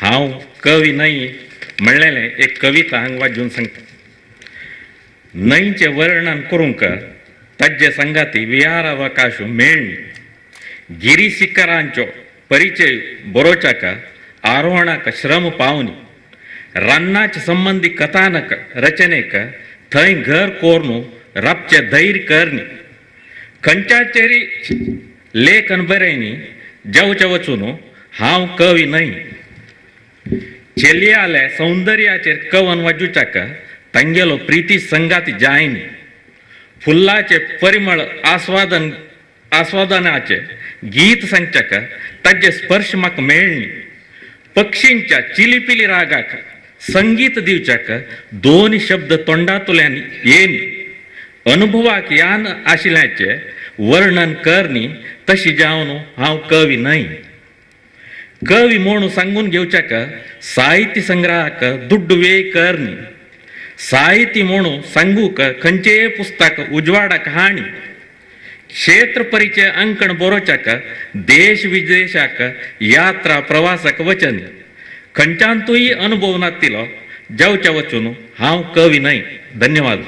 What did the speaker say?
हांव कवी न्हय म्हणलेलें एक कविता हांगा वाजून सांगता. न्हंयचें वर्णन करूंक ताज्जे संगाती विहारावकाश मेळ्ळी, गिरी शिखरांचो परिचय बरोवच्याक आरोहणाक श्रम पावनी, रान्नाचे संबंदी कथानक रचनेक थंय घर कोरून राबचें धैर्य करनी, खंयच्याचेरी लेखन बरयनी जेवचें वचून हांव कवी न्हय. चेलयाले सौंदर्याचेर कवन वाजूच्याक तांगेलो प्रिती संगाती जायनी, फुल्लाचे परिमळ आस्वादन आस्वादनाचे गीत सांगच्याक ताजे स्पर्श म्हाका मेळ्ळी, पक्षींच्या चिलीपिली रागाक संगीत दिवच्याक दोन शब्द तोंडांतल्यान येनी, अनुभवाक यान आशिल्ल्याचें वर्णन करनी तशी जावन हांव कवी न्हय. कवी म्हणून सांगून घेवच्याक साहित्य संग्रहाक दुड्डू वेय करनी, साहित्य म्हणून सांगूक खंयचेय पुस्तक उजवाडाक हाणी, क्षेत्र परिचय अंकण बरोवच्याक देश विदेशाक यात्रा प्रवासाक वचनी, खंयच्यानतूय अनुभव नातिलो जेवच्या वचून हांव कवी न्हय. धन्यवाद.